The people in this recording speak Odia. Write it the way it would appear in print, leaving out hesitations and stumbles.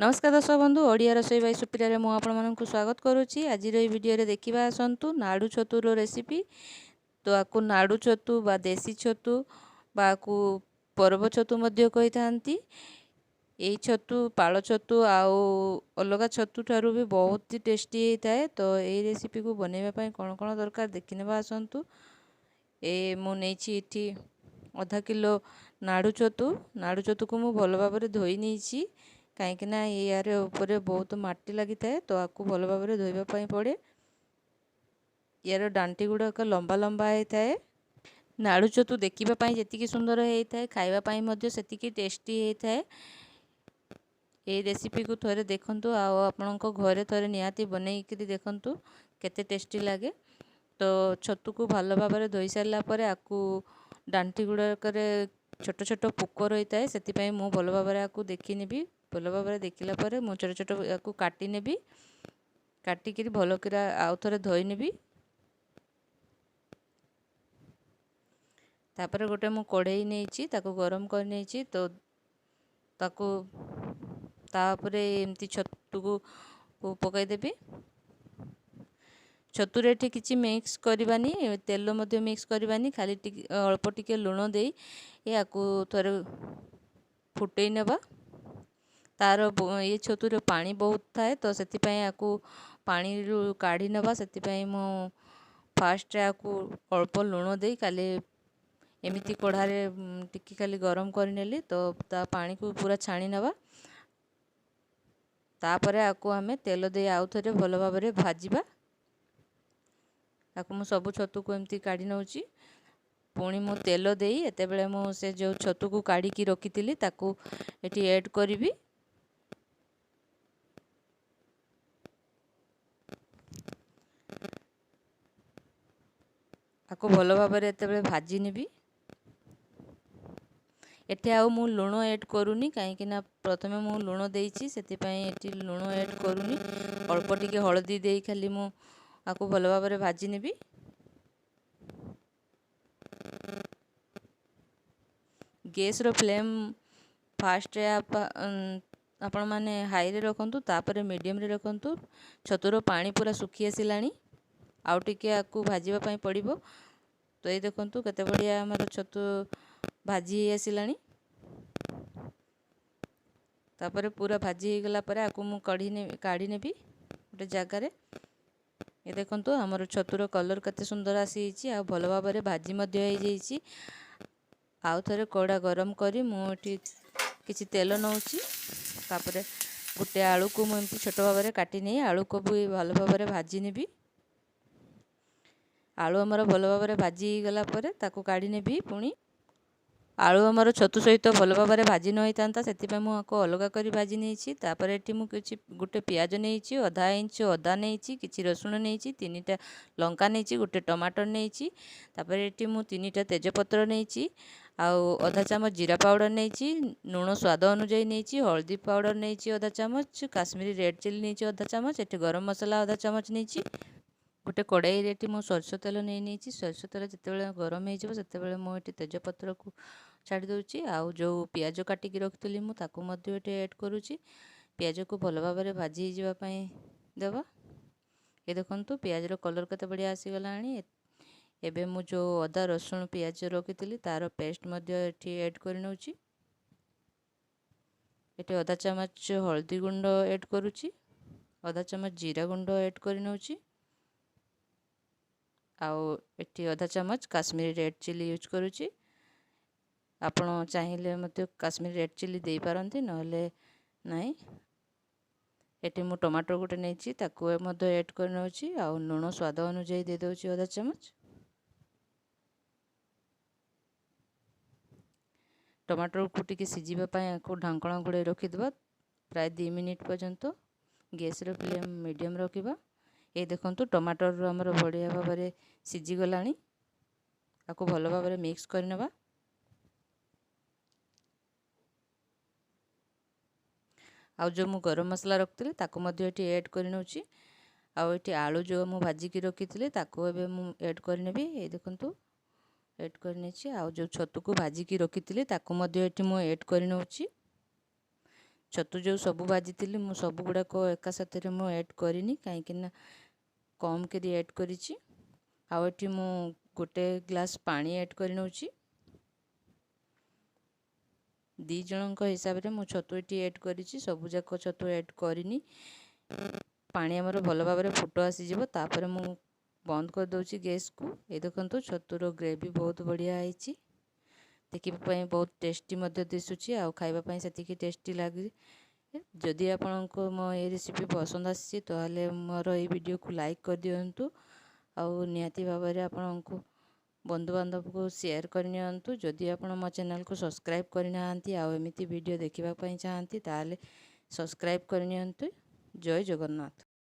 ନମସ୍କାର ଦର୍ଶକ ବନ୍ଧୁ, ଓଡ଼ିଆ ରୋଷେଇ ବାଇ ସୁପ୍ରିୟାରେ ମୁଁ ଆପଣମାନଙ୍କୁ ସ୍ୱାଗତ କରୁଛି। ଆଜିର ଏହି ଭିଡ଼ିଓରେ ଦେଖିବା ଆସନ୍ତୁ ନାଡ଼ୁ ଛତୁର ରେସିପି। ତ ଆକୁ ନାଡ଼ୁ ଛତୁ ବା ଦେଶୀ ଛତୁ ବା ଆକୁ ପରବ ଛତୁ ମଧ୍ୟ କହିଥାନ୍ତି। ଏଇ ଛତୁ ପାଳ ଛତୁ ଆଉ ଅଲଗା ଛତୁ ଠାରୁ ବି ବହୁତ ଟେଷ୍ଟି ହେଇଥାଏ। ତ ଏଇ ରେସିପିକୁ ବନେଇବା ପାଇଁ କ'ଣ କ'ଣ ଦରକାର ଦେଖିନେବା ଆସନ୍ତୁ। ଏ ମୁଁ ନେଇଛି ଏଠି ଅଧା କିଲୋ ନାଡ଼ୁ ଛତୁ। ନାଡ଼ୁ ଛତୁକୁ ମୁଁ ଭଲ ଭାବରେ ଧୋଇ ନେଇଛି, କାହିଁକିନା ଏହାର ଉପରେ ବହୁତ ମାଟି ଲାଗିଥାଏ, ତ ଆକୁ ଭଲ ଭାବରେ ଧୋଇବା ପାଇଁ ପଡ଼େ। ୟାର ଡାଣ୍ଟି ଗୁଡ଼ାକ ଲମ୍ବା ଲମ୍ବା ହେଇଥାଏ। ନାଡ଼ୁ ଛତୁ ଦେଖିବା ପାଇଁ ଯେତିକି ସୁନ୍ଦର ହେଇଥାଏ, ଖାଇବା ପାଇଁ ମଧ୍ୟ ସେତିକି ଟେଷ୍ଟି ହେଇଥାଏ। ଏଇ ରେସିପିକୁ ଥରେ ଦେଖନ୍ତୁ ଆଉ ଆପଣଙ୍କ ଘରେ ଥରେ ନିହାତି ବନେଇକିରି ଦେଖନ୍ତୁ କେତେ ଟେଷ୍ଟି ଲାଗେ। ତ ଛତୁକୁ ଭଲ ଭାବରେ ଧୋଇ ସାରିଲା ପରେ ଆକୁ ଡାଣ୍ଟି ଗୁଡ଼ାକରେ ଛୋଟ ଛୋଟ ପୋକ ରହିଥାଏ, ସେଥିପାଇଁ ମୁଁ ଭଲ ଭାବରେ ଆକୁ ଦେଖିନେବି। ଭଲ ଭାବରେ ଦେଖିଲା ପରେ ମୁଁ ଛୋଟ ଛୋଟ ୟାକୁ କାଟି ନେବି। କାଟିକିରି ଭଲକିରି ଆଉ ଥରେ ଧୋଇ ନେବି। ତାପରେ ଗୋଟେ ମୁଁ କଢ଼େଇ ନେଇଛି, ତାକୁ ଗରମ କରି ନେଇଛି। ତ ତାକୁ ତାପରେ ଏମିତି ଛତୁକୁ ପକାଇଦେବି। ଛତୁରେ ଏଠି କିଛି ମିକ୍ସ କରିବାନି, ତେଲ ମଧ୍ୟ ମିକ୍ସ କରିବାନି, ଖାଲି ଟିକେ ଅଳ୍ପ ଟିକେ ଲୁଣ ଦେଇ ୟାକୁ ଥରେ ଫୁଟେଇ ନେବା। ତାର ଏ ଛତୁରେ ପାଣି ବହୁତ ଥାଏ, ତ ସେଥିପାଇଁ ୟାକୁ ପାଣିରୁ କାଢ଼ି ନେବା। ସେଥିପାଇଁ ମୁଁ ଫାଷ୍ଟ ୟାକୁ ଅଳ୍ପ ଲୁଣ ଦେଇ ଖାଲି ଏମିତି କଢ଼ାରେ ଟିକେ ଖାଲି ଗରମ କରିନେଲି। ତ ତା ପାଣିକୁ ପୁରା ଛାଣି ନେବା। ତାପରେ ଆକୁ ଆମେ ତେଲ ଦେଇ ଆଉ ଥରେ ଭଲ ଭାବରେ ଭାଜିବା। ତାକୁ ମୁଁ ସବୁ ଛତୁକୁ ଏମିତି କାଢ଼ି ନେଉଛି। ପୁଣି ମୁଁ ତେଲ ଦେଇ ଏତେବେଳେ ମୁଁ ସେ ଯେଉଁ ଛତୁକୁ କାଢ଼ିକି ରଖିଥିଲି ତାକୁ ଏଠି ଏଡ଼୍ କରିବି। ତାକୁ ଭଲ ଭାବରେ ଏତେବେଳେ ଭାଜି ନେବି। ଏଠି ଆଉ ମୁଁ ଲୁଣ ଏଡ଼୍ କରୁନି, କାହିଁକିନା ପ୍ରଥମେ ମୁଁ ଲୁଣ ଦେଇଛି, ସେଥିପାଇଁ ଏଠି ଲୁଣ ଏଡ଼୍ କରୁନି। ଅଳ୍ପ ଟିକେ ହଳଦୀ ଦେଇ ଖାଲି ମୁଁ ଆକୁ ଭଲ ଭାବରେ ଭାଜି ନେବି। ଗ୍ୟାସ୍ର ଫ୍ଲେମ୍ ଫାଷ୍ଟରେ ଆପଣମାନେ ହାଇରେ ରଖନ୍ତୁ, ତାପରେ ମିଡ଼ିୟମରେ ରଖନ୍ତୁ। ଛତୁର ପାଣି ପୁରା ଶୁଖି ଆସିଲାଣି, ଆଉ ଟିକେ ଆକୁ ଭାଜିବା ପାଇଁ ପଡ଼ିବ। ତ ଏଇ ଦେଖନ୍ତୁ କେତେ ବଢ଼ିଆ ଆମର ଛତୁ ଭାଜି ହେଇ ଆସିଲାଣି। ତାପରେ ପୁରା ଭାଜି ହେଇଗଲା ପରେ ଆକୁ ମୁଁ କାଢ଼ି ନେବି ଗୋଟେ ଜାଗାରେ। ଏ ଦେଖନ୍ତୁ ଆମର ଛତୁର କଲର୍ କେତେ ସୁନ୍ଦର ଆସିଯାଇଛି ଆଉ ଭଲ ଭାବରେ ଭାଜି ମଧ୍ୟ ହେଇଯାଇଛି। ଆଉ ଥରେ କଡ଼ା ଗରମ କରି ମୁଁ ଏଠି କିଛି ତେଲ ନେଉଛି। ତାପରେ ଗୋଟେ ଆଳୁକୁ ମୁଁ ଏମିତି ଛୋଟ ଭାବରେ କାଟି ନେଇ ଆଳୁକୁ ବି ଭଲ ଭାବରେ ଭାଜି ନେବି। ଆଳୁ ଆମର ଭଲ ଭାବରେ ଭାଜି ହେଇଗଲା ପରେ ତାକୁ କାଢ଼ି ନେବି। ପୁଣି ଆଳୁ ଆମର ଛତୁ ସହିତ ଭଲ ଭାବରେ ଭାଜି ନ ହେଇଥାନ୍ତା, ସେଥିପାଇଁ ମୁଁ ଆକୁ ଅଲଗା କରି ଭାଜି ନେଇଛି। ତାପରେ ଏଠି ମୁଁ କିଛି ଗୋଟେ ପିଆଜ ନେଇଛି, ଅଧା ଇଞ୍ଚ ଅଦା ନେଇଛି, କିଛି ରସୁଣ ନେଇଛି, 3ଟା ଲଙ୍କା ନେଇଛି, ଗୋଟେ ଟମାଟର ନେଇଛି। ତାପରେ ଏଠି ମୁଁ 3ଟା ତେଜପତ୍ର ନେଇଛି ଆଉ ଅଧା ଚାମଚ ଜିରା ପାଉଡ଼ର ନେଇଛି, ଲୁଣ ସ୍ୱାଦ ଅନୁଯାୟୀ ନେଇଛି, ହଳଦୀ ପାଉଡ଼ର ନେଇଛି ଅଧା ଚାମଚ, କାଶ୍ମୀରୀ ରେଡ଼୍ ଚିଲି ନେଇଛି ଅଧା ଚାମଚ, ଏଠି ଗରମ ମସଲା ଅଧା ଚାମଚ ନେଇଛି। ଗୋଟେ କଡ଼େଇରେ ଏଠି ମୁଁ ସୋରିଷ ତେଲ ନେଇ ନେଇଛି। ସୋରିଷ ତେଲ ଯେତେବେଳେ ଗରମ ହେଇଯିବ ସେତେବେଳେ ମୁଁ ଏଠି ତେଜପତ୍ରକୁ ଛାଡ଼ି ଦେଉଛି ଆଉ ଯେଉଁ ପିଆଜ କାଟିକି ରଖିଥିଲି ମୁଁ ତାକୁ ମଧ୍ୟ ଏଠି ଏଡ଼୍ କରୁଛି। ପିଆଜକୁ ଭଲ ଭାବରେ ଭାଜି ହେଇଯିବା ପାଇଁ ଦେବା। ଏ ଦେଖନ୍ତୁ ପିଆଜର କଲର୍ କେତେ ବଢ଼ିଆ ଆସିଗଲାଣି। ଏବେ ମୁଁ ଯେଉଁ ଅଦା ରସୁଣ ପିଆଜ ରଖିଥିଲି ତାର ପେଷ୍ଟ ମଧ୍ୟ ଏଠି ଏଡ଼୍ କରିନେଉଛି। ଏଠି ଅଧା ଚାମଚ ହଳଦୀ ଗୁଣ୍ଡ ଏଡ଼୍ କରୁଛି, ଅଧା ଚାମଚ ଜିରା ଗୁଣ୍ଡ ଏଡ଼୍ କରିନେଉଛି ଆଉ ଏଠି ଅଧା ଚାମଚ କାଶ୍ମୀରୀ ରେଡ଼୍ ଚିଲି ୟୁଜ୍ କରୁଛି। ଆପଣ ଚାହିଁଲେ ମଧ୍ୟ କାଶ୍ମୀରୀ ରେଡ଼୍ ଚିଲି ଦେଇପାରନ୍ତି, ନହେଲେ ନାହିଁ। ଏଠି ମୁଁ ଟମାଟୋ ଗୋଟେ ନେଇଛି, ତାକୁ ମଧ୍ୟ ଏଡ଼୍ କରିନେଉଛି ଆଉ ଲୁଣ ସ୍ୱାଦ ଅନୁଯାୟୀ ଦେଇଦେଉଛି ଅଧା ଚାମଚ। ଟମାଟୋକୁ ଟିକେ ସିଝିବା ପାଇଁ ଆକୁ ଢାଙ୍କଣା ଘୋଡ଼େଇ ରଖିଦେବା ପ୍ରାୟ 2 ମିନିଟ୍ ପର୍ଯ୍ୟନ୍ତ। ଗ୍ୟାସ୍ର ଫ୍ଲେମ୍ ମିଡ଼ିୟମ୍ ରଖିବା। ଏ ଦେଖନ୍ତୁ ଟମାଟୋରୁ ଆମର ବଢ଼ିଆ ଭାବରେ ସିଝିଗଲାଣି। ତାକୁ ଭଲ ଭାବରେ ମିକ୍ସ କରିନେବା। ଆଉ ଯେଉଁ ମୁଁ ଗରମ ମସଲା ରଖିଥିଲି ତାକୁ ମଧ୍ୟ ଏଠି ଏଡ଼୍ କରିନେଉଛି। ଆଉ ଏଠି ଆଳୁ ଯେଉଁ ମୁଁ ଭାଜିକି ରଖିଥିଲି ତାକୁ ଏବେ ମୁଁ ଏଡ଼୍ କରିନେବି। ଏ ଦେଖନ୍ତୁ ଏଡ଼୍ କରିନେଇଛି। ଆଉ ଯେଉଁ ଛତୁକୁ ଭାଜିକି ରଖିଥିଲି ତାକୁ ମଧ୍ୟ ଏଠି ମୁଁ ଏଡ଼୍ କରିନେଉଛି। ଛତୁ ଯେଉଁ ସବୁ ଭାଜିଥିଲି, ମୁଁ ସବୁଗୁଡ଼ାକ ଏକା ସାଥିରେ ମୁଁ ଆଡ଼୍ କରିନି, କାହିଁକିନା କମ୍ କରି ଆଡ଼୍ କରିଛି। ଆଉ ଏଠି ମୁଁ 1 ଗ୍ଲାସ୍ ପାଣି ଆଡ଼୍ କରିନେଉଛି। 2 ଜଣଙ୍କ ହିସାବରେ ମୁଁ ଛତୁ ଏଠି ଆଡ଼୍ କରିଛି, ସବୁଯାକ ଛତୁ ଆଡ଼୍ କରିନି। ପାଣି ଆମର ଭଲ ଭାବରେ ଫୁଟ ଆସିଯିବ, ତାପରେ ମୁଁ ବନ୍ଦ କରିଦେଉଛି ଗ୍ୟାସ୍କୁ। ଏ ଦେଖନ୍ତୁ, ଛତୁର ଗ୍ରେଭି ବହୁତ ବଢ଼ିଆ ହେଇଛି। ଦେଖିବା ପାଇଁ ବହୁତ ଟେଷ୍ଟି ମଧ୍ୟ ଦିଶୁଛି ଆଉ ଖାଇବା ପାଇଁ ସେତିକି ଟେଷ୍ଟି ଲାଗେ। ଯଦି ଆପଣଙ୍କୁ ମୋ ଏ ରେସିପି ପସନ୍ଦ ଆସିଛି, ତାହେଲେ ମୋର ଏଇ ଭିଡ଼ିଓକୁ ଲାଇକ୍ କରିଦିଅନ୍ତୁ ଆଉ ନିହାତି ଭାବରେ ଆପଣଙ୍କୁ ବନ୍ଧୁବାନ୍ଧବକୁ ସେୟାର କରିନିଅନ୍ତୁ। ଯଦି ଆପଣ ମୋ ଚ୍ୟାନେଲକୁ ସବସ୍କ୍ରାଇବ୍ କରିନାହାନ୍ତି ଆଉ ଏମିତି ଭିଡ଼ିଓ ଦେଖିବା ପାଇଁ ଚାହାନ୍ତି, ତାହେଲେ ସବସ୍କ୍ରାଇବ୍ କରିନିଅନ୍ତୁ। ଜୟ ଜଗନ୍ନାଥ।